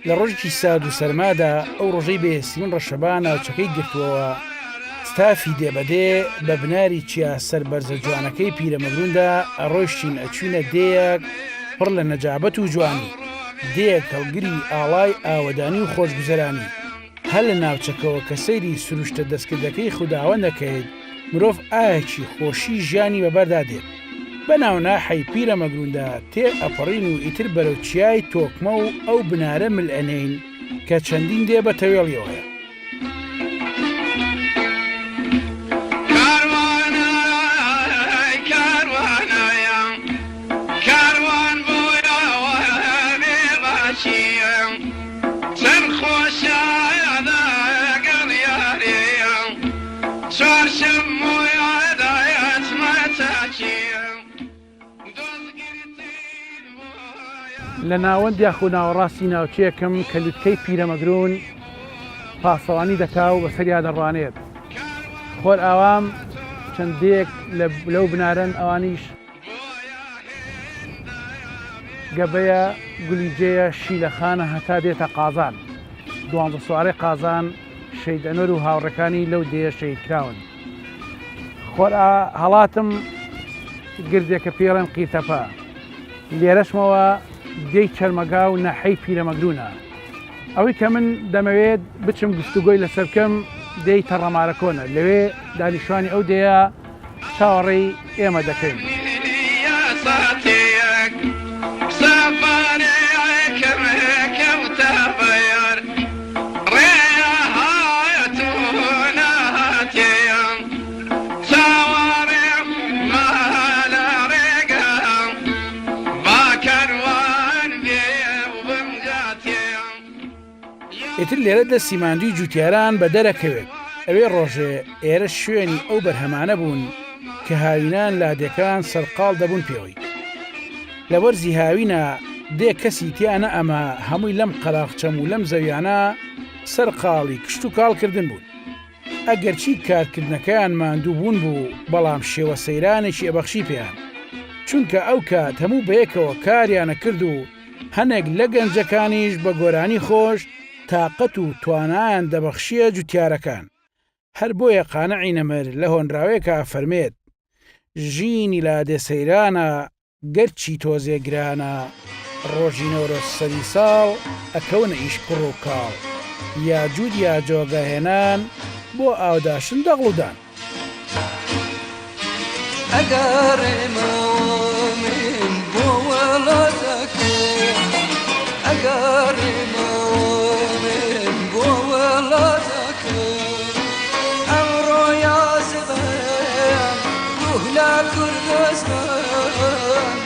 لە ڕۆژێکی سارد و سەرمادا، ئەو ڕۆژەی بەهێزترین ڕەشەبا ناوچەکەی گرتووەوە، ستافی دێ بە دێ بە بناری چیا سەر بەرزە جوانەکەی پیرەمەگروندا ئەڕۆیشتین ئەچوینە دێیەک پڕ لە نەجابەت و جوانی، دێیەک هەڵگری ئاڵای ئاوەدانی و خۆشگوزەرانی. هەر لە ناوچەکەوە کە سەیری سروشتە دەستکردەکەی خوداوەند دەکەیت، مرۆڤ ئاهێکی خۆشی ژیانی بەبەردا دێت. بە ناو ناحەی پیرەمەگروندا تێ ئەپەڕین و ئیتر بەرەو چیای تۆکمە و ئەو بنارە مل ئەنێین کە چەندین دێ بە تەوێڵیەوەیە. لە ناوەند یاخو ناوەڕاستی ناوچەیەکم کە لوتکەی پیرەمەگرون پاسەوانی دەکا و بەسەریا دەڕوانێت. خۆرئاوام چەند دێیەک لەو بنارەن ئەوانیش گەبەیە، گولیجەیە، شیلەخانە هەتا دێتە قازان. دوانزە سوارەی قازان، شەهید ئەنوەر و هاوڕێکانی لەو دێیە شەهید کراون. خۆرهەڵاتم گردێکە پێی ئەڵێن قیرتەپە. لێرەشمەوە دێی چەرمەگا و ناحیەی پیرەمەگروونە. ئەوەی کە من دەمەوێت بچم گفتوگۆی لەسەر بکەم دێی تەڕەمارە کۆنە، لەوێ دانیشتوانی ئەو دێیە چاوەڕێی ئێمە دەکەین. ئیتر لێرە دەستی ماندووی جووتیاران بە دەرەکەوێت، ئەوێ ڕۆژێ ئێرە شوێنی ئەو بەرهەمانە بوون کە هاوینان لادێکان سەرقاڵ دەبوون پێوەی. لە وەرزی هاوینا دێ کەسی تیا نەئەما هەمووی لەم قەراغ چەم و لەم زەویانە سەرقاڵی کشتوکاڵ کردن بوون. ئەگەرچی کارکردنەکەیان ماندوو بوون بوو، بەڵام شێوە سەیرانێکی ئەبەخشی پێیان. چونکە ئەو کات هەموو بەیەکەوە کاریان ئەکرد و هەنێک لە گەنجەکانیش بە گۆرانی خۆش تاقەت و توانایان دەبەخشیە جوتیارەکان. هەر بۆیە قانعی نەمر لە هۆنراوەیەکا ئەفەرمێت، ژینی لادێ سەیرانە، گەرچی تۆزێ گرانە ڕۆژی نەورۆز سەری ساڵ ئەکەونە ئیش کوڕ و کاڵ یا جووت یا جۆگە هێنان بۆ ئاوداشن دەغڵ و دان. ئەگەڕێمەوە من بۆ وڵاتەکەم ئەگەڕێمەوە من بۆ وڵاتەکەم ئەمڕۆ یا سبەیان روح لە کوردستان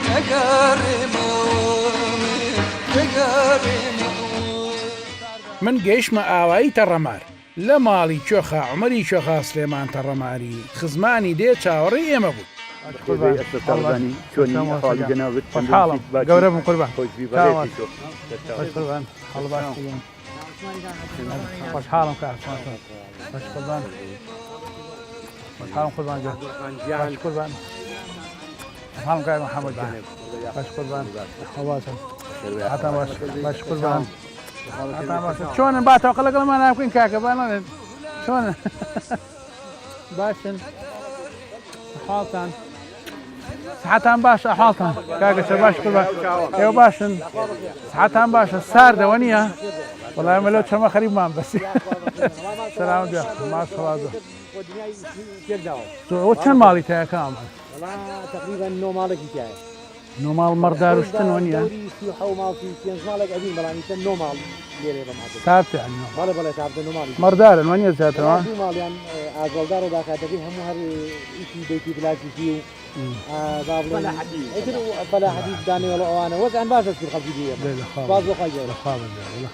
دەگەڕێمەوە من دەگەڕێمەوە. من گەیشتمە ئاوایی تەڕەمار، لە ماڵی کوێخا عومەری کوێخا سلێمان تەڕەماری، خزمانی دێ چاوەڕێی ئێمە بوون. خۆشحاڵم کاک باش قوربان خۆشحاڵم قوربان گیان باش قوربان خۆشحاڵم کاک محەممەد گیان باش قوربان خۆباشن هەتا باش باش قوربان هەتا باش چۆنن با تەوقە لەگەڵمان ناکەین کاکە با نەڵێن چۆنن باشن حاڵتان سحتان باشە حاڵتان کاکە چە باش قوربان ئێوە باشن سحتان باشە ساردەوە نییە وەڵای ئەمە لەو چەمە خەریبمان بەسی سەلام بیا ماش خەوازە ئەوە چەند ماڵی تایەکە ئەمە تقریبا نۆ ماڵێکی تایە نۆ ماڵ مەڕداروشتن وە نییە تابتە مەڕدارن وە نییە زیاترەوە ماڵیان ئاژەڵدار و باکاتەکەی هەموو هەر ئیشی بەیتی پلاستیکی و با بڵێن ئیتر فەلاحەتی دانەوێڵ و ئەوانە وەزعیان باشە شکر خەڵکی دی ئێمە سوپاس بۆ خوای گەورە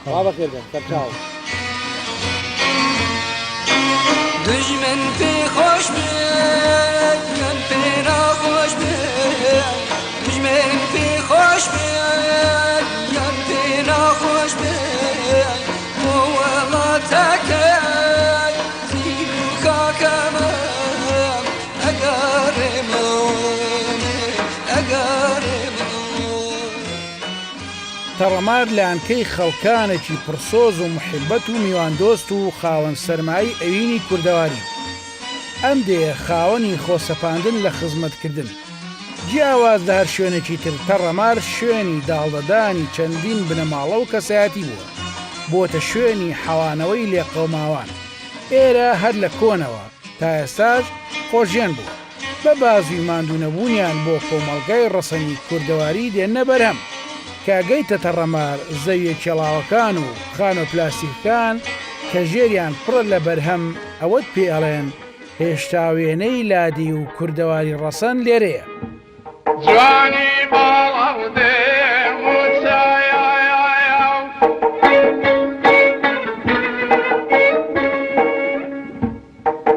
خوا بەخێر بێن سەرچاو. دوژمن پێ خۆش بێت یان پێ ناخۆش بێت دوژمن پێ خۆش بێت یان پێ ناخۆش بێت بۆ وڵاتەکەت زیل و خاکەمە ئەگەڕێمەوە من ئەگەڕێمەوە. تەڕەمار لانکەی خەڵکانێکی پڕسۆز و موحیبەت و میواندۆست و خاوەن سەرمایەی ئەوینی کوردەواری. ئەم دێیە خاوەنی خۆسەپاندن لە خزمەتکردن. جیاواز لە هەر شوێنێکی تر تەڕەمار شوێنی داڵدەدانی چەندین بنەماڵە و کەسایەتی بووە. بۆتە شوێنی حەوانەوەی لێقەوماوان. ئێرە هەر لە کۆنەوە تا ئێستاش خۆشژیان بووە. بە بازووی ماندوونەبوونیان بۆ کۆمەڵگای ڕەسەنی کوردەواری دێننە بەرهەم. کە گەیتە تەڕەمار زەویە کێڵاوەکان و خانوە پلاستیکەکان کە ژێریان پڕە لە بەرهەم ئەوەت پێ ئەڵێن هێشتا وێنەی لادی و کوردەواری ڕەسەن لێرەیە. جوانی باڵاو دێم و چایایایاو.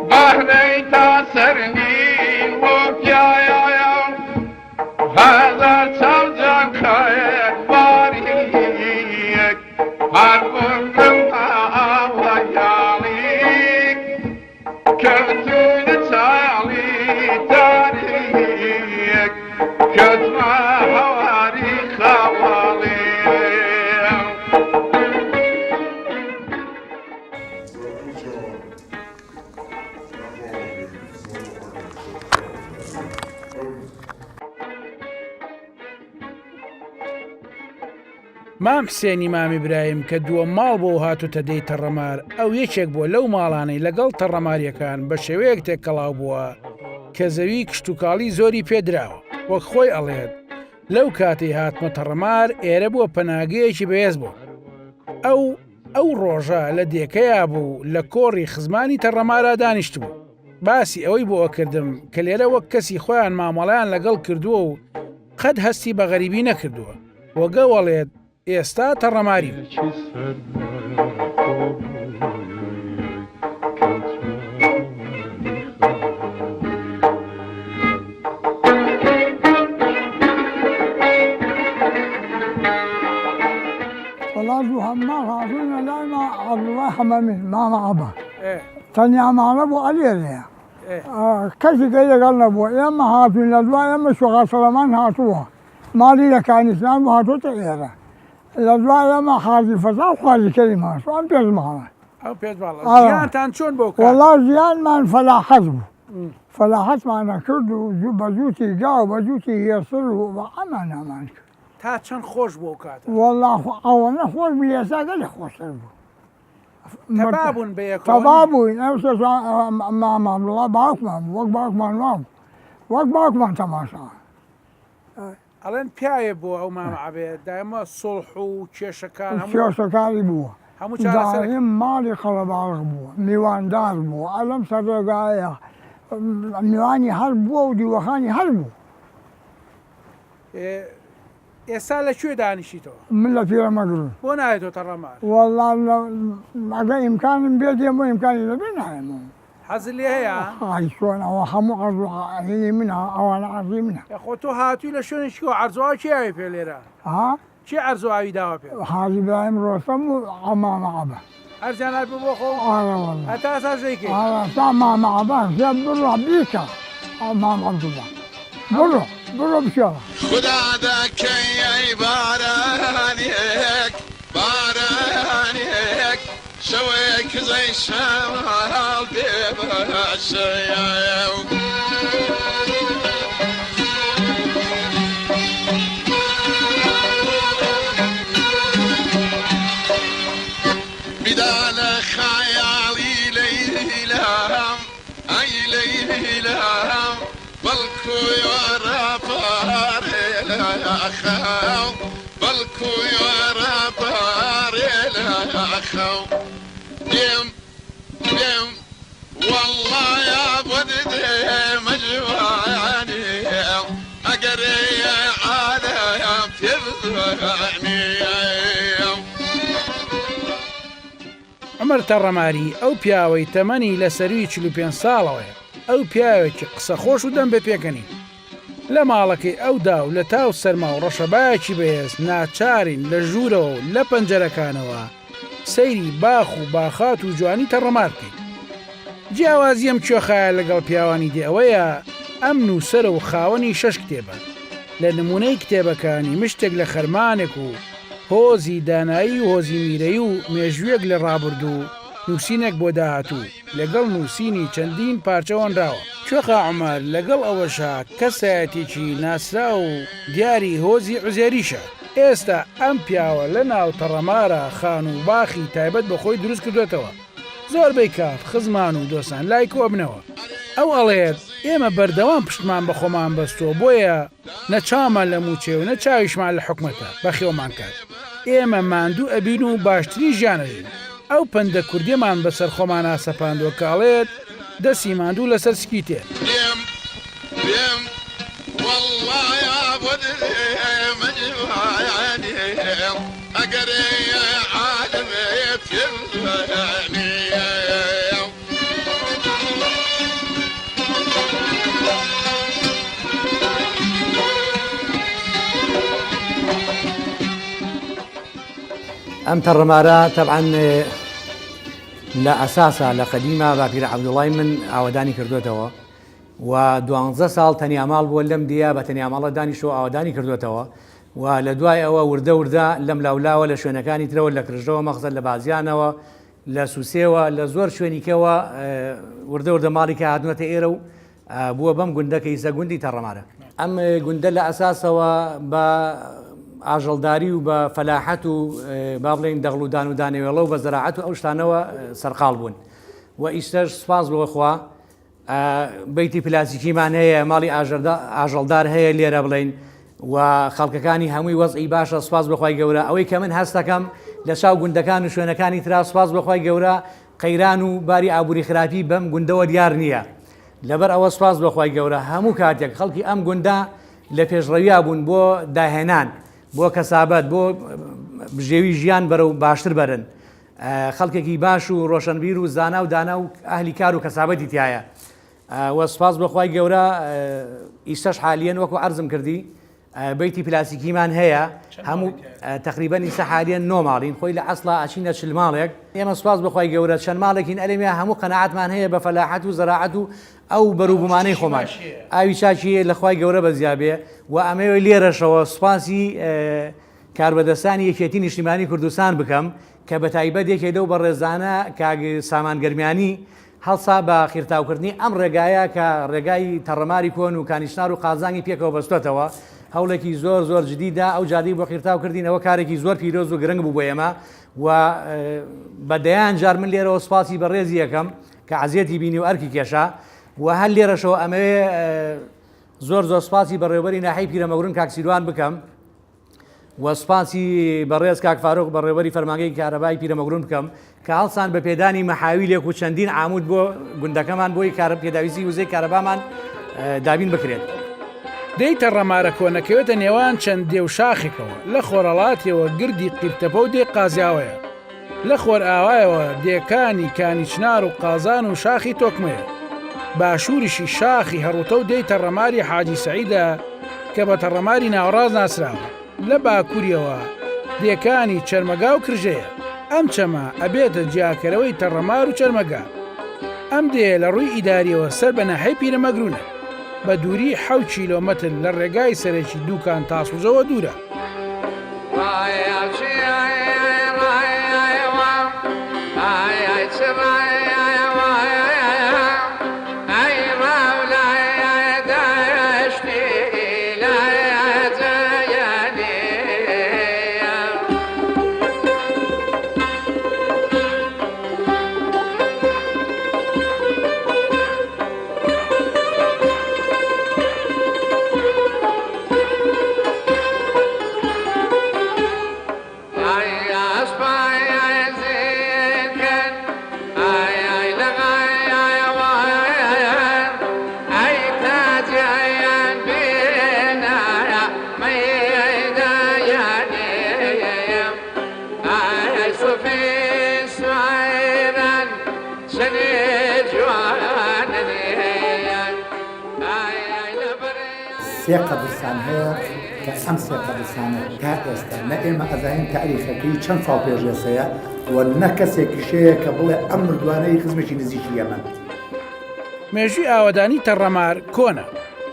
بەهرەی تا سەر نین و پیایایاو. هەزار چاو جانتایەک باریک هەر بووم ئاوایاڵیک. کەوتوونە چاڵی تاریک کەوتمە هەواری خاوەڵی. مام حسێنی مامی برایم کە دووەم ماڵ بۆ هاتوتە دێی تەڕەمار ئەو یەکێک بووە لەو ماڵانەی لەگەڵ تەڕەماریەکان بە شێوەیەک تێکەڵاو بووە کە زەوی کشتوکاڵی زۆری پێدراوە وەک خۆی ئەڵێت لەو کاتەی هاتمە تەڕەمار ئێرە بووە پەناگەیەکی بەهێز بۆ ئەو ئەو ڕۆژە لە دێکەیا بوو لە کۆڕی خزمانی تەڕەمارا دانیشتبوو باسی ئەوەی بۆ ئەکردم کە لێرە وەک کەسی خۆیان مامەڵەیان لەگەڵ کردووە و قەت هەستی بە غەریبی نەکردووە وەگە وەڵێت ئێستا تەڕەماریم. وەڵا دوو هەماڵ هاتوونە لای ما عەبدوڵای حەمەمین مامە عەبە تەنیا ماڵە بۆ ئەلێرەیە کەسی کەی لەگەڵ نەبووە ئێمە هاتوین لە دوای ئێمە شوغا سەلەمان هاتووە ماڵی لە کانیسلام بوو هاتۆتە ئێرە لە دوای ئێمە حاجی فەتا و حاجی کەریم هاتوو ئەم پێنج ماڵە ئەو پێنج ماڵە ئاوا. ژیانتان چۆن بۆ کات وەڵا ژیانمان فەلاحەت بوو فەلاحەتمان ئەکرد و جوو بە جووتی گا و بە جووتی هێسر و بە ئەمانەمان کرد تا چەند خۆش بوو ئەو کاتە وەڵا خۆ ئەوەنە خۆش بوو لە ئێستا گەلێ خۆشتر بوو تەبا بوون بە یەکەوە تەبا بووین ئەو سێ مامە عەبدوڵا باوکمان بوو وەک باوکمان وابوو وەک باوکمان تەماشا ئەڵێن پیاوێ بووە ئەو مامە عەبێ دایمە سوڵح و کێشەکان هەموو کێشەکانی بووە هەموو چارەسەر دایم ماڵی قەڵەباڵغ بووە میواندار بووە ئەلەم سەر ڕێگایە میوانی هەر بووە و دیوەخانی هەر بوو. ئێستا لە کوێ دانیشیتەوە؟ من لە پیرەمەگرون. بۆ نایەتەوە تەڕەمار؟ وەڵا ئەگەر ئیمکانم بێ دێم و ئیمکانی نەبێ نایەمەوە. حەزت لێ هەیە؟ ئای چۆن ئەوە هەموو عەرز و هینی منە ئەوانە عەرزی منە. ئێ خۆ تۆ هاتووی لە شوێنێکی کەوە عەرز و ئاو کێ ئاوی پێ لێرە؟ ها؟ کێ عەرز و ئاوی داوە پێت؟ حاجی برایم ڕۆستەم و مامە عەبە. عەرزیان ئاوی پێ بۆ خۆ؟ ئارە وەڵا. هەتا ئێستاش دەیکەی؟ ئارە تا مامە عەبە ژێ بڕۆ بیکە مام عەبدوڵا بڕۆ بڕۆ بکێڵە. خودا دەکەی ئەی بارانێک بارانێک شەوێ کزەی شەماڵ بێ بەشەیەو. بیدا لە خەیاڵی لەیلام ئەی لەیلام بەڵکو یارە پارێ لە خەو بەڵکو یارە پارێ لە خەو دێم دێم وەڵڵا یا بۆت دێمە جوانی ئەگەر عالەم پێ بزانی. عومەر تەڕەماری، ئەو پیاوەی تەمەنی لە سەرووی 45 ساڵەوەیە، ئەو پیاوێکی قسەخۆش و دەم بە پێکەنین. لە ماڵەکەی ئەودا و لە تاو سەرما و ڕەشەبایەکی بەهێز ناچارین لە ژوورەوە و لە پەنجەرەکانەوە سەیری باخ و باخات و جوانی تەڕەمار بکەین. جیاوازی ئەم کوێخایە لەگەڵ پیاوانی دێ ئەوەیە ئەم نووسەرە و خاوەنی شەش کتێبە. لە نموونەی کتێبەکانی مشتێک لە خەرمانێک و. هۆزی دانایی و هۆزی میرەیی و مێژوویەک لە ڕابوردوو، نووسینێک بۆ داهاتوو، لەگەڵ نووسینی چەندین پارچە هۆنراوە. کوێخا عومەر لەگەڵ ئەوەشا کەسایەتیەکی ناسراو و دیاری هۆزی عوزێریشە. ئێستا ئەم پیاوە لە ناو تەڕەمارە خانوو و باخی تایبەت بە خۆی دروست کردۆتەوە. زۆربەی کات خزمان و دۆستان لای کۆئەبنەوە. ئەو ئەڵێت ئێمە بەردەوام پشتمان بە خۆمان بەستووە بۆیە نە چاومان لە مووچەیە و نە چاویشمان لە حکومەتە بەخێومان کات. ئێمە ماندوو ئەبین و باشترین ژیان ئەژین. ئەو پەندە کوردیەمان بەسەر خۆمانا سەپاندوە کە ئەڵێت دەستی ماندوو لەسەر سکی تێر. دێم دێم وەڵڵا یا بۆ دێمە جوانێ ئەگەر عالەمێ پێ بزانێ. ئەم تەڕەمارە تەبعەن لە ئەساسا لە قەدیما باپیرە عەبدوڵای من ئاوەدانی کردوێتەوە و دوانزە ساڵ تەنیا ماڵ بووە لەم دیا بە تەنیا ماڵە دانیشتەوە ئاوەدانی کردوێتەوە و لە دوای ئەوە وردە وردە لەم لاولاوە لە شوێنەکانی ترەوە لە کرژەوە مەخزەر لە بازیانەوە لە سوسێوە لە زۆر شوێنی کەوە وردە وردە ماڵی کە هاتوونەتە ئێرە و بووە بەم گوندە کە ئیسە گوندی تەڕەمارە. ئەم گوندە لە ئەساسەوە بە ئاژەڵداری و بە فەلاحەت و با بڵێین دەغڵ و دان و دانەوێڵە و بە زەراعەت و ئەو شتانەوە سەرقاڵ بوون و ئیستەش سوپاس بۆ خوا بەیتی پلاسیکیمان هەیە، ماڵی ئاژەڵدار هەیە لێرە بڵێین و خەڵکەکانی هەمووی وەزعی باشە سوپاس بۆ خوای گەورە ئەوەی کە من هەستەکەم لە چاو گوندەکان و شوێنەکانی ترا سوپاس بۆ خوای گەورە قەیران و باری ئابووری خراپی بەم گوندەوە دیار نییە لەبەر ئەوە سوپاس بۆ خوای گەورە هەموو کاتێک خەڵکی ئەم گوندە لە پێشڕەویا بوون بۆ داهێنان بۆ کەسابەت بۆ بژێوی ژیان بەرەو باشتر بەرن خەڵکێکی باش و ڕۆشەنبیر و زانا و دانا و ئەهلی کار و کەسابەتی تایە و سوپاس بۆ خوای گەورە ئیستەش حالیەن وەکو عەرزم کردی بەیتی پلاسیکیمان هەیە هەموو تقریبا ئیسە حالیەن نۆ ماڵین خۆی لە ئەسڵا ئەچینە چل ماڵێک ئێمە سوپاس بۆ خوای گەورە چەند ماڵێکین ئەلێمیا هەموو قەناعەتمان هەیە بە فەلاحەت و زەراعەت و ئەو بەروبوومانەی خۆمان ئاوی چاکی لە خوای گەورە بەزیابێ و ئەمەوێ لێرەشەوە سوپاسی کاربەدەستانی یەکێتی نیشتیمانی کوردستان بکەم کە بەتایبەت یەکێ لەو بەڕێزانە کاک سامان گەرمیانی هەڵسا بە قیرتاوکردنی ئەم ڕێگایە کە ڕێگای تەڕەماری کۆن و کانیچنار و قازانگی پێکەوە بەستۆتەوە هەوڵێکی زۆر زۆر جدی دا ئەو جادەی بۆ قیرتاو کردین ئەوە کارێکی زۆر پیرۆز و گرنگ بوو بۆ ئێمە و بە دەیان جار من لێرەوە سوپاسی بەڕێزی یەکەم کە عەزیەتی بینی و ئەرکی کێشا و هەر لێرەشەوە ئەمەوێ زۆر زۆر سوپاسی بەڕێوبەری ناحیەی پیرەمەگرون کاک سیروان بکەم و سوپاسی بەڕێز کاک فاروق بەڕێوبەری فەرمانگەی کارەبای پیرەمەگرون بکەم کە هەڵسان بە پێدانی مەحاویلێک و چەندین عامود بۆ گوندەکەمان بۆی کارە پێداویستی وزەی کارەبامان دابین بکرێت. دێی تەڕەمارە کۆنەکەوێتە نێوان چەند دێ و شاخێکەوە، لە خۆرهەڵاتیەوە گردی قیرتەپە و دێی قازیاوەیە، لە خۆرئاوایەوە دێکانی کانیچنار و قازان و شاخی تۆکمەیە، باشووریشی شاخی هەڕوتە و دێی تەڕەماری حاجی سەعیدە کە بە تەڕەماری ناوەڕاست ناسراوە، لە باکووریەوە دێکانی چەرمەگا و کرژەیە. ئەم چەمە ئەبێتە جیاکەرەوەی تەڕەمار و چەرمەگا. ئەم دێیە لە ڕووی ئیداریەوە سەر بە ناحیەی پیرەمەگروونە. بە دووری حەوت کیلۆمەتر لە ڕێگای سەرەکی دووکان تاسڵوجەوە دوورە. سێ قەبرسان هەیە کە ئەم سێ قەبرسانە تا ئێستا نە ئێمە ئەزانین تاریخەکەی چەند ساڵ پێش ئێسەیە و نە کەسێکیش هەیە کە بڵێ ئەم مردوانە هی خزمێکی نزیکی ئێمەن. مێژووی ئاوەدانی تەڕەمار کۆنە،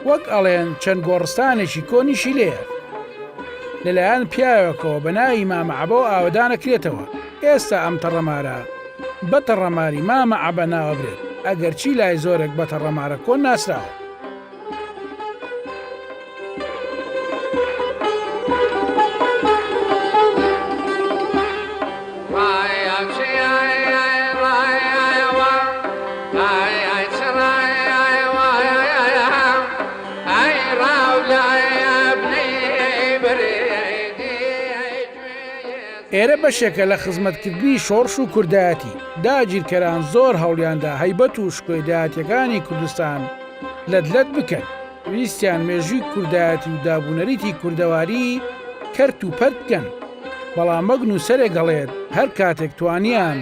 وەک ئەڵێن چەند گۆڕستانێکی کۆنیشی لێیە. لەلایەن پیاوێکەوە بە ناوی مامە عەبەوە ئاوەدانەکرێتەوە، ئێستا ئەم تەڕەمارە بە تەڕەماری مامە عەبە ناوەبرێت، ئەگەرچی لای زۆرێک بە تەڕەمارە کۆن ناسراوە. ئێرە بەشێکە لە خزمەتکردنی شۆڕش و کوردایەتی، داگیرکەران زۆر هەوڵیاندا هەیبەت و شکۆی دایەتیەکانی کوردستان لەت لەت بکەن، ویستیان مێژووی کوردایەتی و دابونەریتی کوردەواری کەرت و پەرت بکەن، بەڵام وەک نووسەرێک ئەڵێت هەر کاتێک توانیان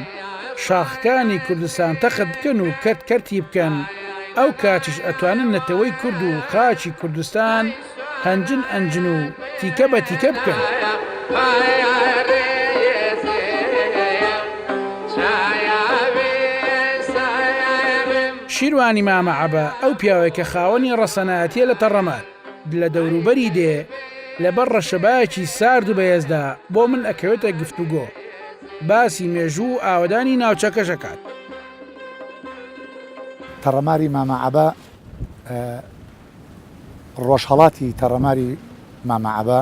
شاخەکانی کوردستان تەخت بکەن و کەرت کەرتی بکەن ئەو کاتیش ئەتوانن نەتەوەی کورد و خاکی کوردستان هەنجن ئەنجن و تیکە بە تیکە بکەن. شیروانی مامە عەبە ئەو پیاوەی کە خاوەنی ڕەسەنایەتیە لە تەڕەمار لە دەوروبەری دێ لەبەر ڕەشەبایەکی سارد و بەهێزدا بۆ من ئەکەوێتە گفتوگۆ باسی مێژوو و ئاوەدانی ناوچەکەش ئەکات. تەڕەماری مامە عەبە ڕۆژهەڵاتی تەڕەماری مامە عەبە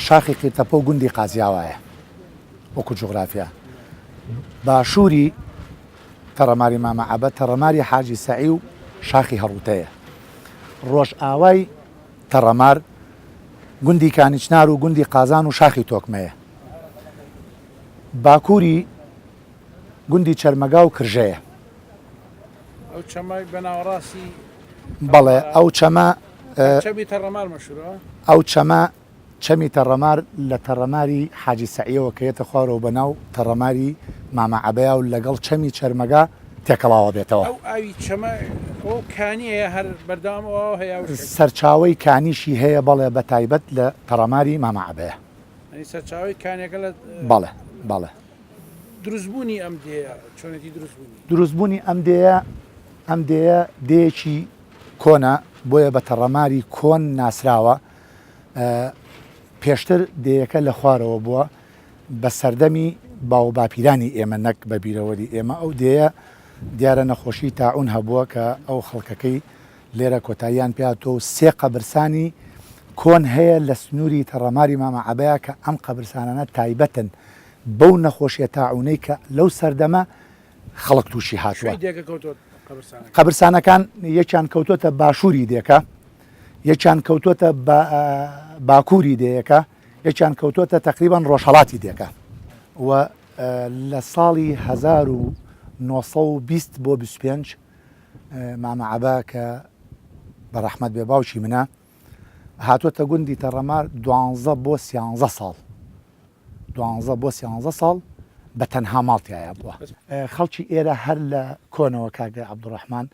شاخی قیرتەپە و گوندی قازیاوایە وەکو جوغرافیا. باشووری تەڕەماری مامە عەبە تەڕەماری حاجی سەعی و شاخی هەڕووتەیە. ڕۆژئاوای تەڕەمار گوندی کانیچنار و گوندی قازان و شاخی تۆکمەیە. باکووری گوندی چەرمەگا و کرژەیە. ئەو چەمە بە ناوەڕاستی بەڵێ ئەو چەمە چەمی تەڕەمار مەشهورە. ئەو چەمە چەمی تەڕەمار لە تەڕەماری حاجی سەعیەوە کە یەتە خوارەوە بە ناو تەڕەماری مامە عەبەیا و لەگەڵ چەمی چەرمەگا تێکەڵاوە بێتەوە. ئەو ئاوی چەمە ئەو کانیەیە هەر بەردەوام ئەو ئاوە هەیە وشک. سەرچاوەی کانیشی هەیە بەڵێ بە تایبەت لە تەڕەماری مامە عەبەیە. یانی سەرچاوەی کانیەکە لە. بەڵێ بەڵێ. دروستبوونی ئەم دێیە چۆنێتی دروستبوونی؟ دروستبوونی ئەم دێیە ئەم دێیە دێیەکی کۆنە بۆیە بە تەڕەماری کۆن ناسراوە پێشتر دێیەکە لە خوارەوە بووە بە سەردەمی باوباپیرانی ئێمە نەک بە بیرەوەری ئێمە ئەو دێیە دیارە نەخۆشی تاعون هەبووە کە ئەو خەڵکەکەی لێرە کۆتاییان پێهاتووە و سێ قەبرسانی کۆن هەیە لە سنووری تەڕەماری مامە عەبەیا کە ئەم قەبرسانانە تایبەتن بەو نەخۆشیە تاعونەی کە لەو سەردەمە خەڵک تووشی هاتووە. کوێی دێکە کەوتووە قەبرسانەکان؟ قەبرسانەکان یەکیان کەوتووەتە باشووری دێکە، یەکیان کەوتووەتە باکووری دێیەکە، یەکیان کەوتووەتە تەقریبەن ڕۆژهەڵاتی دێکە و لە ساڵی 1920 بۆ 25 مامە عەبە کە بە ڕەحمەت بێ باوکی منە هاتووەتە گوندی تەڕەمار دوانزە بۆ سیانزە ساڵ دوانزە بۆ سیانزە ساڵ بە تەنها ماڵ تیایا بووە. خەڵکی ئێرە هەر لە کۆنەوە کاک عەبدوڕەحمان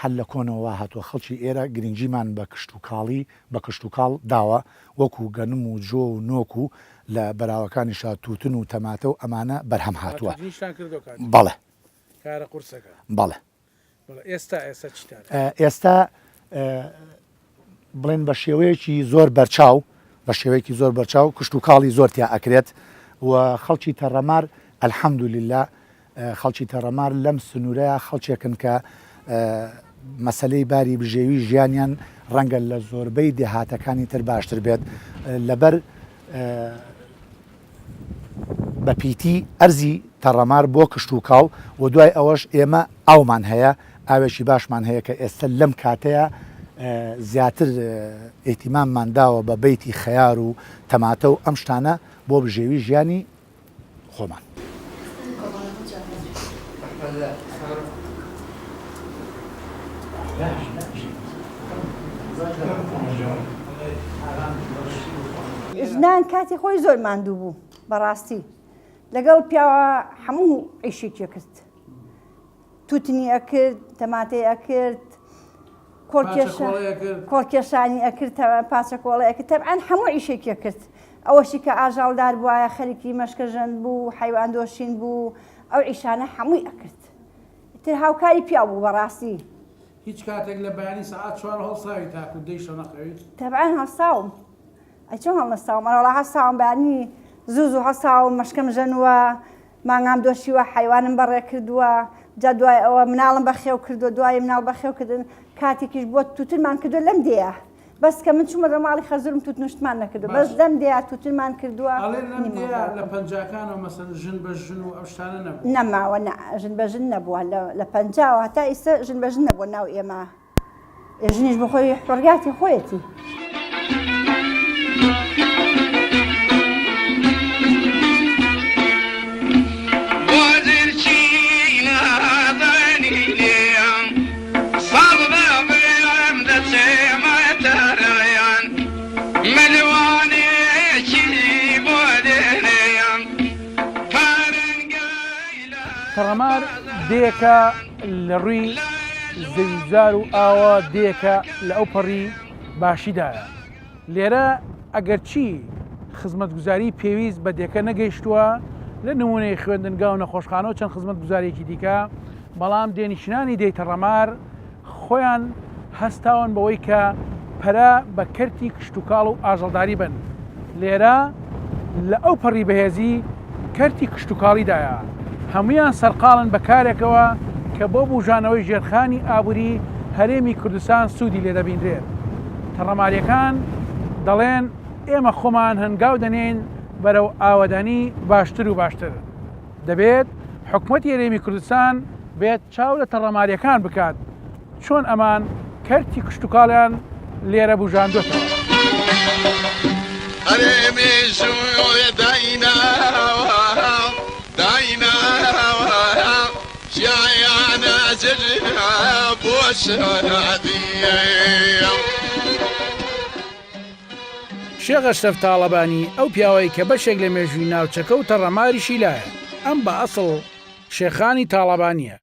هەر لە کۆنەوە وا هاتووە خەڵکی ئێرە گرنگیمان بە کشتوکاڵی بە کشتوکاڵ داوە وەکوو گەنم و جۆ و نۆک و لە بەراوەکانیشا تووتن و تەماتە و ئەمانە بەرهەم هاتووە. تووتنیشتان کردووە کاک؟ بەڵێ. کارە قورسەکە. بەڵێ. بەڵێ ئێستا ئێستا چیتان؟ ئێستا بڵێن بە شێوەیەکی زۆر بەرچاو بە شێوەیەکی زۆر بەرچاو کشتوکاڵی زۆر تیا ئەکرێت و خەڵکی تەڕەمار الحمدللە خەڵکی تەڕەمار لەم سنوورەیە خەڵکێکن کە مەسلەی باری بژێوی ژیانیان ڕەنگە لە زۆربەی دێهاتەکانی تر باشتر بێت لەبەر بە پیتی ئەرزی تەڕەمار بۆ کشتوکاڵ و دوای ئەوەش ئێمە ئاومان هەیە، ئاوێکی باشمان هەیە کە ئێستە لەم کاتەیا زیاتر ئیهتیماممان داوە بە بەیتی خەیار و تەماتە و ئەم شتانە بۆ بژێوی ژیانی خۆمان. ژنان کاتی خۆی زۆر ماندوو بوو بەڕاستی لەگەڵ پیاوە هەموو ئیشێکی کرد توتنی ئەکرد تەماتەی ئەکرد کۆڵکێشانی ئەکرد پاچەکۆڵی ئەکرد تەبعەن هەموو ئیشێکی کرد ئەوەشی کە ئاژاڵدار بواە خەریکی مەشکەژەن بوو حیوان دۆشین بوو ئەو ئیشانە هەمووی ئەکرد تر هاوکاری پیاو بوو بەڕاستی هیچ کاتێک لە بەیانی سەعات چوار هەڵساوی تاکو دەی شەو نەخەویت؟ تەبعەن هەڵساوم. ئەی چۆن هەڵنەستاوم ئەرەوەڵا هەستاوم بەیانی زوو زوو هەستاوم مەشکەم ژەنووە مانگام دۆشیوە حەیوانم بەڕێ کردووە جا دوای ئەوە مناڵم بەخێو کردووە دوای مناڵ بەخێو کردن کاتێکیش بۆ توتنمان کردووە لەم دێیە بەس کە من چوومە لە ماڵی خەزورم توتنوشتمان نەکردو بەس لەم دێیا توتنمان کردووە ئەڵێن لەم دێیا لە پەنجاکانەوە مەسەن ژن بە ژن و ئەو شتانە نەبووە نەماوە نا ژن بە ژن نەبووە لە پەنجاوە هەتا ئیستا ژن بە ژن نەبووە ناو ئێمە ژنیش بۆ خۆی حڕیاتی خۆیەتی. تەڕەمار دێکە لە ڕووی زەویزار و ئاوە دێکە لە ئەو پەڕی باشیدایە لێرە ئەگەرچی خزمەتگوزاری پێویست بە دێکە نەگەیشتووە لە نمونەی خوێندنگا و نەخۆشخانە و چەند خزمەتگوزاریەکی دیکە بەڵام دێنیشنانی دێی تەڕەمار خۆیان هەستاون بەوەی کە پەرە بە کەرتی کشتوکاڵ و ئاژەڵداری بەن، لێرە لە ئەو پەڕی بەهێزی کەرتی کشتوکاڵیدایە، هەموویان سەرقاڵن بە کارێکەوە کە بۆ بوژانەوەی ژێرخانی ئابوری هەرێمی کوردستان سوودی لێدەبینرێت. تەڕەمارییەکان دەڵێن ئێمە خۆمان هەنگاو دەنێین بەرەو ئاوەدانی باشتر و باشتر. دەبێت حکومەتی هەرێمی کوردستان بێت چاو لە تەڕەماریەکان بکات چۆن ئەمان کەرتی کشتوکاڵیان لێرە بوژاندۆتەوە. ئەرێ مێژووێ دایناوە دایناوە ژیانە جەژنە بۆ شادییە. شێخ ئەشرەف تاڵەبانی ئەو پیاوەی کە بەشێک لە مێژووی ناوچەکە و تەڕەماریشی لایە، ئەم بە ئەسڵ شێخانی تاڵەبانییە،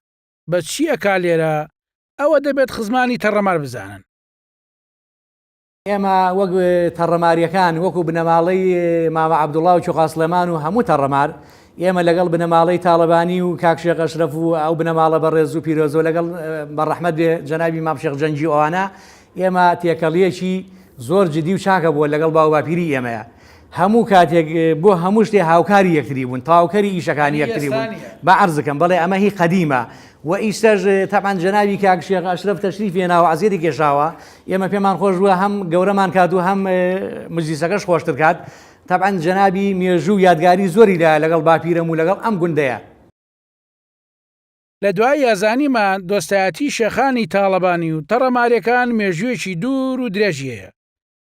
بەس چی ئەکا لێرە ئەوە دەبێت خزمانی تەڕەمار بزانن. ئێمە وەک تەڕەمارییەکان وەکو بنەماڵەی مامە عەبدوڵا و چۆقا سڵێمان و هەموو تەڕەمار، ئێمە لەگەڵ بنەماڵەی تاڵەبانی و کاک شێخ ئەشرەف و ئەو بنەماڵە بەڕێز و پیرۆزەوە لەگەڵ بە ڕەحمەت بێ جەنابی مام شێخ جەنگی و ئەوانە ئێمە تێکەڵییەکی زۆر جدی و چاکە بووە لەگەڵ باوباپیری ئێمەیە هەموو کاتێک بۆ هەموو شتێ هاوکاری یەکتری بوون تەواوکەری ئیشەکانی یەکتری بوون بە عەرزکەم بەڵێ ئەمە هی قەدیمە و ئیستاش تەبعەن جەنابی کاک شێخ ئەشرەف تەشریف هێناوە عەزیەتی کێشاوە ئێمە پێمان خۆش بووە هەم گەورەمان کات و هەم مجلیسەکەش خۆشتر کات تەبعەن جەنابی مێژوو و یادگاری زۆری لایە لەگەڵ باپیرەم و لەگەڵ ئەم گوندەیە. لە دواییا زانیمان دۆستایەتی شێخانی تاڵەبانی و تەڕەمارەکان مێژوویەکی دوور و درێژی هەیە،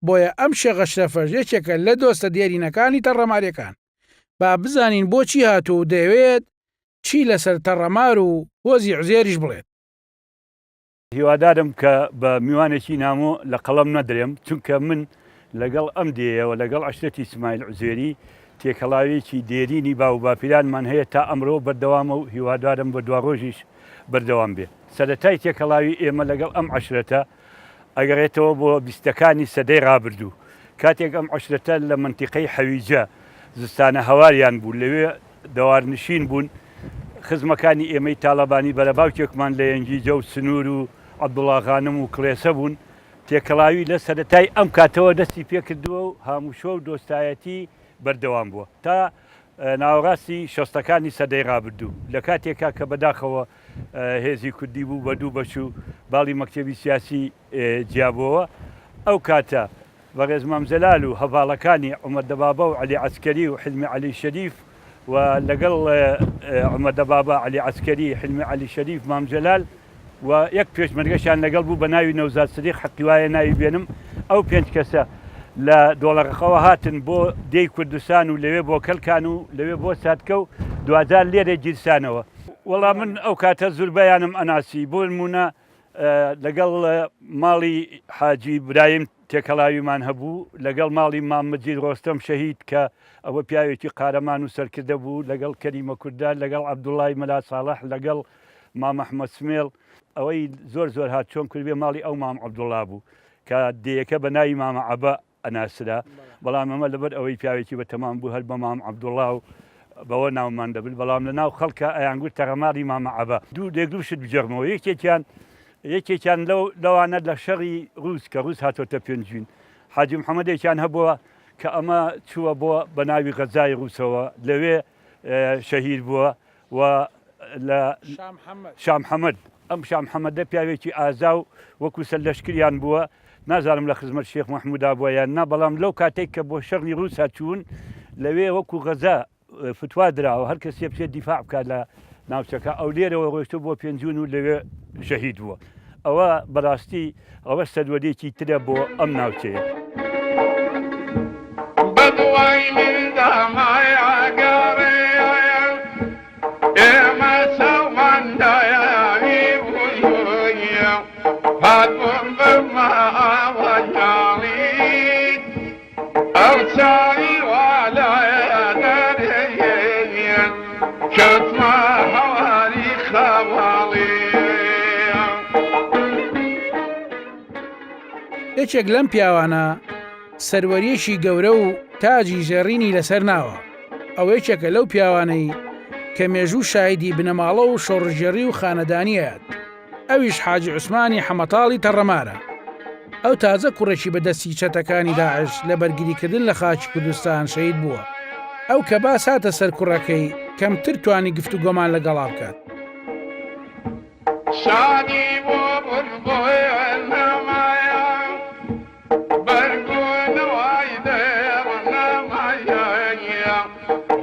بۆیە ئەم شێخ ئەشرەفەش یەکێکە لە دۆستە دێرینەکانی تەڕەمارەکان. با بزانین بۆچی هاتووە و دەیەوێت چی لەسەر تەڕەمار و هۆزی عوزێریش بڵێت. هیوادارم کە بە میوانێکی نامۆ لە قەڵەم نەدرێم، چونکە من لەگەڵ ئەم دێیەوە، لەگەڵ عەشرەتی سمایل عوزێری تێکەڵاوییەکی دێرینی باووباپیرانمان هەیە تا ئەمرۆ بەردەوامە و هیوادارم بە دواڕۆژیش بەردەوام بێ. سەرەتای تێکەڵاوی ئێمە لەگەڵ ئەم عەشرەتە ئەگەڕێتەوە بۆ بیستەکانی سەدەی ڕابردوو، کاتێک ئەم عەشرەتە لە مەنتیقەی حەویجە زستانە هەواریان بوو، لەوێ دەوارنشین بوون، خزمەکانی ئێمەی تاڵەبانی بەرەباوکێکمان لە یەنگیجە و سنوور و عەبدوڵا غانم و کڵێسە بوون، تێکەڵاوی لە سەرەتای ئەم کاتەوە دەستی پێکردووە و هاموشۆ و دۆستایەتی بەردەوام بووە تا ناوەڕاستی شەستەکانی سەدەی ڕابردوو، لە کاتێکا کە بەداخەوە هێزی کوردی بوو بە دوو بەش و باڵی مەکتەبی سیاسی جیابۆوە، ئەو کاتە بەڕێز مام جەلال و هەڤاڵەکانی عومەر دەبابە و عەلی عەسکەری و حیلمی عەلی شەریف و لەگەڵ عومەر دەبابە، عەلی عەسکەری، حیلمی عەلی شەریف، مام جەلال و یەک پێشمەرگەشیان لەگەڵ بوو بە ناوی نەوزاد سدیق حەقی وایە ناوی بێنم، ئەو پێنج کەسە لە دۆڵەڕەقەوە هاتن بۆ دێی کوردستان و لەوێ بۆ کەلکان و لەوێ بۆ ساتکە و دواجار لێرە گیرسانەوە. وەڵا من ئەو کاتە زوربەیانم ئەناسی، بۆ نموونە لەگەڵ ماڵی حاجی برایم تێکەڵاویمان هەبوو، لەگەڵ ماڵی مام مەجید ڕۆستەم شەهید کە ئەوە پیاوێکی قارەمان و سەرکردە بوو، لەگەڵ کەریمە کوردە، لەگەڵ عەبدوڵای مەلا ساڵح، لەگەڵ مام ئەحمەد سمێڵ، ئەوەی زۆر زۆر هات چۆن کردبێ ماڵی ئەو مام عەبدوڵا بوو کە دێیەکە بە ناوی مامە عەبە ئەناسرا، بەڵام ئەمە لەبەر ئەوەی پیاوێکی بە تەمام بوو هەر بە مام عەبدوڵا و بەوە ناومان دەبرد، بەڵام لە ناو خەڵکا ئەیانگوت تەڕەماڵی مامە عەبە. دوو لێک دوو شت بگێڕمەوە، یەکێکیان یەکێکیان لەو لەوانە لە شەڕی ڕووس کە ڕووس هاتۆتە پێنجوین، حاجی محەمەدێکیان هەبووە. کە ئەمە چووە بۆ بە ناوی غەزای ڕووسەوە لەوێ شەهید بووە و لە شام حەمەد ئەم شام حەمەدە پیاوێکی ئازا و وەکو سەرلەشکریان بووە نازانم لە خزمەت شێخ مەحمودا بووە یان نا بەڵام لەو کاتێک کە بۆ شەڕی ڕووسا چوون لەوێ وەکو غەزا فتوا دراوە هەر کەسێ بچێت دیفاع بکات لە ناوچەکە ئەو لێرەوە ڕۆشتوە بۆ پێنجون و لەوێ شەهید بووە ئەوە بەڕاستی ئەوە سەروەرێکی ترە بۆ ئەم ناوچەیە. بەدوای مندا مایە گەڕێ ئێمە چاومان دایاوی بوویە هات بۆم بەماوە یاڵی ئەو چاوی وا لایە دەرێ کەوتمە هەواری خەواڵی. یەکێک لەم پیاوانە سەروەرییەکی گەورە و تاجی زێڕینی لەسەر ناوە، ئەو یەکێکە لەو پیاوانەی کە مێژوو شاهیدی بنەماڵە و شۆڕشگێڕی و خانەدانییە، ئەویش حاجی عوسمانی حەمەتاڵی تەڕەمارە. ئەو تازە کوڕێکی بە دەستی چەتەکانی داعش لە بەرگریکردن لە خاکی کوردستان شەهید بووە. ئەو کە باس هاتە سەر کوڕەکەی کەمتر توانی گفتوگۆمان لەگەڵا بکات. شادی بۆ بولبول نەمایە بەرگ و نەوای دێڕ نەمایە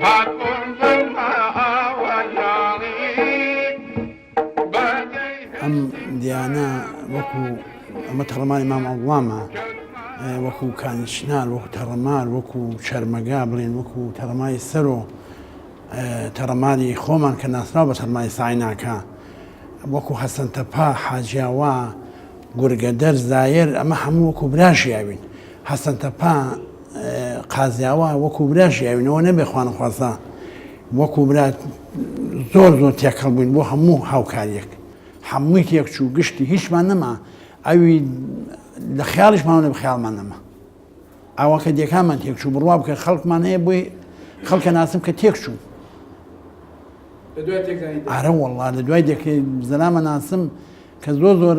هاتبوون بەماوە یاڵی ئەم دیانە وەکو ئەمە تەڕەماری مام عەبدوڵامە وەکو کانی چنار وەکو تەڕەمار وەکو چەرمەگا بڵێن وەکو تەڕەماری سەرۆ تەڕەماری خۆمان کە ناسراو بە تەڕماری سایناکە وەکو حەسەنتەپا حاجیاوا گورگەدەر زایەر ئەمە هەموو وەکو برا ژیاوین حەسەنتەپا قازیاوا وەکو برا ژیاوینەوە نەبێ خوانەخواستە وەکو برا زۆر زۆر تێکەڵ بووین بۆ هەموو هاوکاریەک هەمووی تێک چوو گشتی هیچمان نەما ئەوی لە خیاڵیشمان نەبێ خیاڵمان نەما ئاوا کە دێکانمان تێک چوو بڕوا بکە خەڵکمان هەیە بۆی خەڵکە ناسم کە تێک چوو ئارە وەڵا لە دوای دێکەی زەلامە ناسم کە زۆر زۆر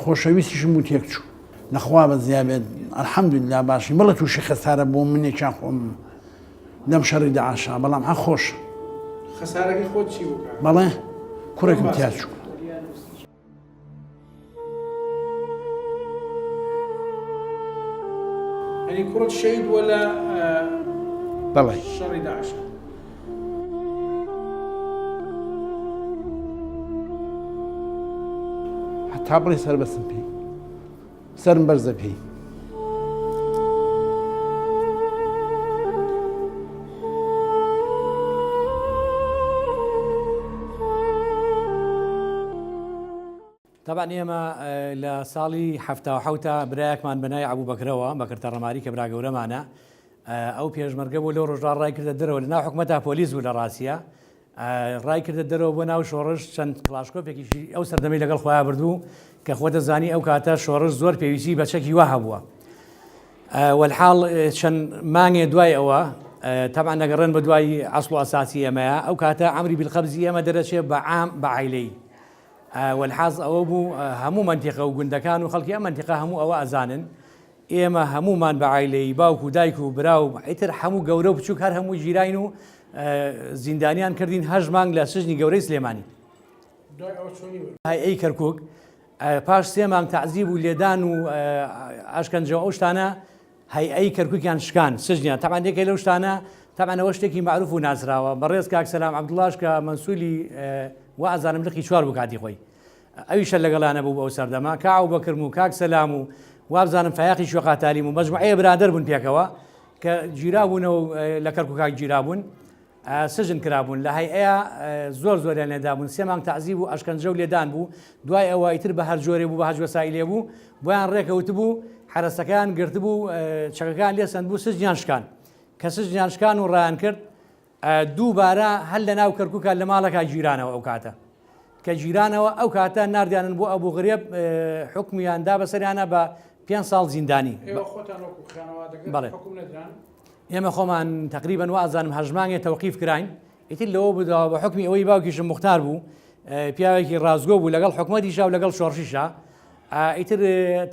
خۆشەویستیشم بوو تێک چوو لەخوا بە زیابێت الحمدلله باشین بەڵێ تووشی خەسارە بۆ منێکیان خۆم لەم شەڕی داعشا بەڵام هەر خۆش. خەسارەکەی خۆت چی بوو کاکە؟ بەڵێ کوڕێکم تیا چوو. یانی کوڕت شەهید بووە لە بەڵێ شەڕی داعشا. هەتا بڵێ سەربەستم پێی. سەرم بەرزە پێی. تەبعەن ئێمە لە ساڵی حەفتا و حەوتا برایەکمان بە ناوی عەبوبەکرەوە، بەکر تەڕەماری کە برا گەورەمانە، ئەو پێشمەرگە بوو لەو ڕۆژا ڕای کردە دەرەوە لە ناو حکومەتا پۆلیس بوو لە ڕاستیا ڕای کردە دەرەوە بۆ ناو شۆڕش چەند کڵاشکۆفێکیشی ئەو سەردەمەی لەگەڵ خۆیان بردبوو کە خۆ دەزانی ئەو کاتە شۆڕش زۆر پێویستی بە چەکی وا هەبووە وەلحاڵ چەند مانگێ دوای ئەوە تەبعەن دەگەڕێن بە دوای ئەسڵ و ئەساسی ئێمەیە ئەو کاتە ئەمری بیلقەبزی ئێمە دەرەچێ بە عام بە عایلەی وەلحاز ئەوە بوو هەموو مەنتیقە و گوندەکان و خەڵکی ئەم مەنتیقە هەموو ئەوە ئەزانن ئێمە هەموومان بە عایلەیی باوک و دایک و برا و ئیتر هەموو گەورە و بچووک هەر هەموو گیراین و زیندانیان کردین هەشت مانگ لە سجنی گەورەی سلێمانی هەیئەی کەرکوک پاش سێ مانگ تەعزیب و لێدان و ئەشکەنجە و ئەو شتانە هەیئەی کەرکوکیان شکان سجنیان تەبعەن یەکێ لەو شتانە تەبعەن ئەوە شتێکی مەعروف و ناسراوە بەڕێز کاک سەلام عەبدوڵاش کە مەنسولی وا ئەزانم لقی چوار بوو کاتی خۆی ئەویشە لەگەڵیانە بوو ئەو سەردەمە کا ئەوبەکرم و کاک سەلام و وابزانم فایەقی شوێقاتالیم و مەجموعەیە برادەر بوون پێکەوە کە گیرابوونەوە لە کەرکوکا گیرابوون سجن کرابوون لە هەیئەیە زۆر زۆریان لێدابوون سێ مانگ تەعزیب و ئەشکەنجە و لێدان بوو دوای ئەوە ئیتر بە هەر جۆرێ بوو بە هەج وەسائیلێ بوو بۆیان ڕێکەوتبوو حەرەسەکەیان گرتبوو چەکەکان لێ سەندبوو سجنیان شکان کە سجنیان شکان و ڕایان کرد دووبارە هەر لە ناو کەرکوکا لە ماڵەکە گیرانەوە ئەو کاتە کە گیرانەوە ئەو کاتە ناردیانن بۆ ئەبوو غرێب حکمیان دا بەسەریانە بە پێ ساڵ زیندانی بەڵێ ئێمە خۆمان تەقریبەن وازانم هەشت مانگێ تەوقیف کراین ئیتر لەوە بداوە بە حکمی ئەوەی باوکیشم مختار بوو پیاوێکی ڕاستگۆ بوو لەگەڵ حکومەتیشا و لەگەڵ شۆڕشیشا ئیتر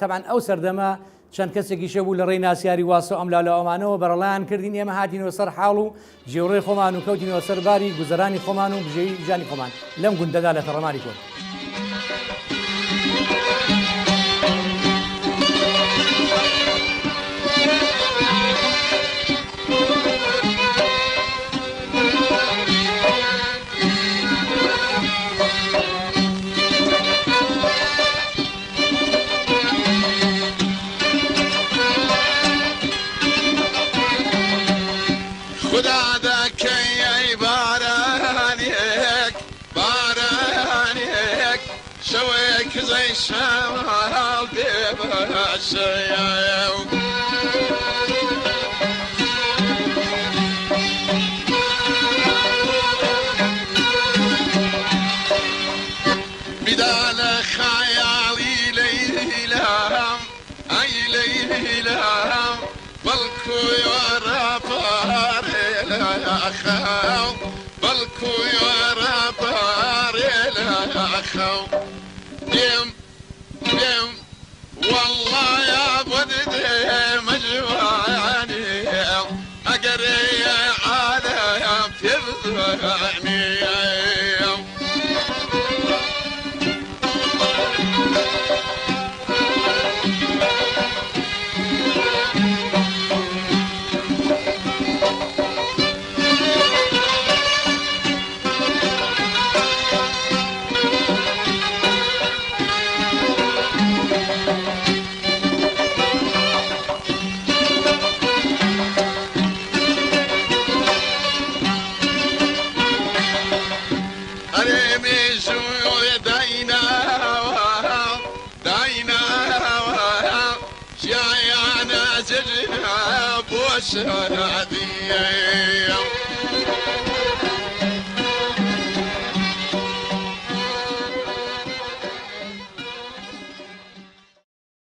تەبعەن ئەو سەردەمە. چەند کەسێکیش هەبوو لە ڕێی ناسیاری واستە و ئەملاولە ئەمانەوە بەرەڵایان کردین، ئێمە هاتینەوە سەر حاڵ و جێوڕێی خۆمان و کەوتینەوە سەر باری گوزەرانی خۆمان و بژێوی ژیانی خۆمان لەم گوندەدا لە تەڕەماری کۆن. خودا دەکەی ئەی بارانێک بارانێک شەوێک کزەی شەماڵ پێ بەشەیە. بیدا لە خەیاڵی لەیلام ئەی لەیلام بەڵکو یارە پارێ لە خەو بەڵکو یارە پارێ لە خەو دێم دێم وەڵڵا یا بۆت دێمە جوانی ئەگەر عالەم پێ بزانی. ئەرێ مێژووێ دایناوە دایناوە ژیانە جێژنا بۆ شادیە.